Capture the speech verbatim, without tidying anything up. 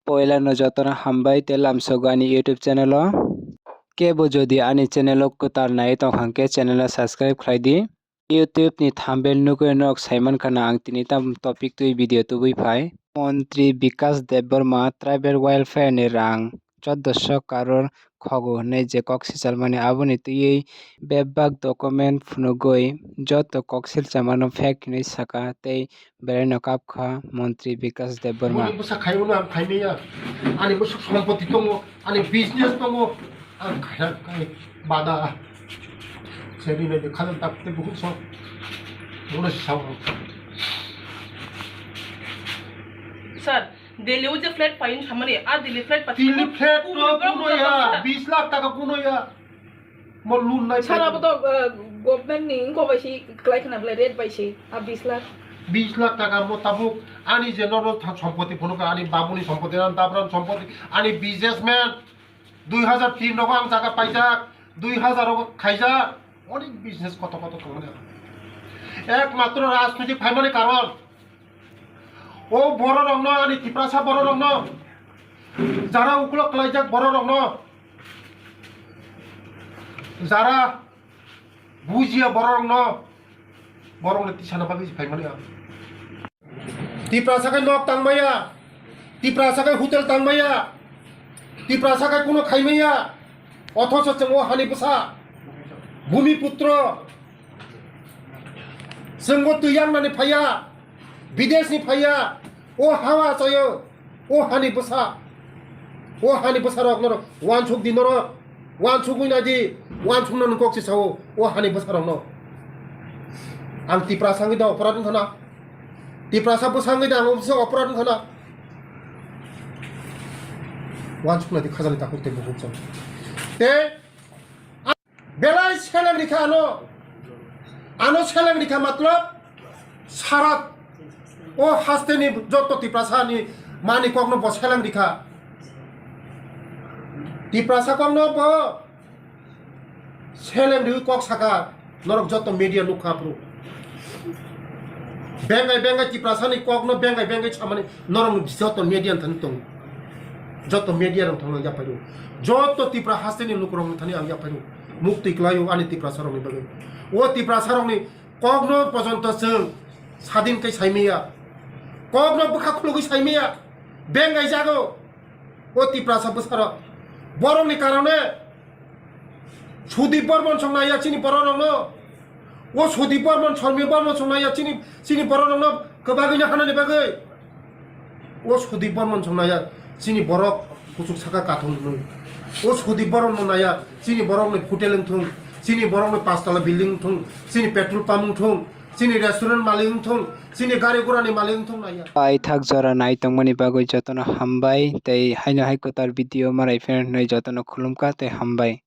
Poila no jotono hambai tei lamsogo ani YouTube channel o. Kebo jodi ani channel o kwtal nai tong hwnkhe channel o subscribe khlai di. YouTube ni thumbnail nugwi nok saiman khana ang tini tam topic twi video tubui phai. Montri Bikash Debbarma tribal welfare ni rang choddoso karor khogo hwnwi je kok sichalmani aboni twiwi bebak document phunugwi joto kok silchamano fake hwnwi saka tei belaino kapkha Montri Bikash Debbarma. Boni bwsa khaimano ang khaimaya. Ani bwswk sompoti tongo, ani business tongo. Ang khaina kai bada. Seri nai de khajan tak te buhut so. Bono si sao. Sir, Delhi o je flat paiyung samani, a Delhi flat pa Delhi flat to kuno ya, bis lakh taka kuno ya. Mo loan nai. Sir, abo to, uh, government ni wngkok bai si klai khna belai rate bai si, a bis lakh. Bis lakh taka mo tabuk ani je norok tha-, sompoti phunukha, ani babuni sompoti, ani dabran sompoti, ani businessman. Dui hajar tin rogo ang jaga paijak, dui hajar rogo khaijak, onek business koto koto tongmani. Ekmatro rajnoitik phaimani karon, o bororokno, ani Tiprasa bororokno, jara ukulok klaijak bororokno, jara bujiya bororokno, borokno tisana bagwi se phaimani ang. Tiprasa khe nok tangmaya, Tiprasa khe hotel tangmaya, Tiprasa khe kuno khaimaya, othoso chwng o hani bwsa, bhumi putro, chwngbo twi yangnani phaiya, bideshni phaiya, o hawa chayo, o hani bwsa, o hani bwsarok norok uansuk di norok, uansugwi nai di, uansuknani kok se sao, o hani bwsarokno. Ang Tiprasa wngwi da oporad wngkha na? Tiprasa bwsa wngwi da ang oporad wngkha na? Uansuk nai di khajani takhuk tei bukhuk chwng. Tei Belai seleng rikha ano. Ano seleng rikha matlab sarat o hasteni joto Tiprasa ni mani kokno bo seleng rikha. Tiprasa kokno bo seleng riwi kok saka norok joto media nukha phuru. Bengai bengai Tiprasa ni kokno bengai bengai samani norok joto media thani tongo. Joto media rok thangno yaphai rw. Joto Tipra hasteni lukurok thani ang yaphai rw. Muktwi kwlaio ani Tiprasa rokni bagwi. O Tiprasa rokni kokno pojonto chwng sadin kai saimaya. Kokno bwkha khulugwi saimaya. Bengai jago. O Tiprasa bwsarok. Borokni karone Sudip Bormon song naiya chini bororokno. O Sudip Bormon, Sormi Bormon song naiya chini, chini bororokno kwbagwino hanani bagwi. O Sudip Bormon song naiya chini borok kuchuk saka kathong nung. O Sudip Bormon naiya chini borokni hotel wngthung, chini borokni pastala building wngthung, chini petrol pump wngthung, chini restaurant malik wngthung, chini gari gurani malik wngthung naiya. Paithak jora nai tongmani bagwi jotono hambai tei haino hai kwtal video marai phinai jotono khulumkha tei hambai.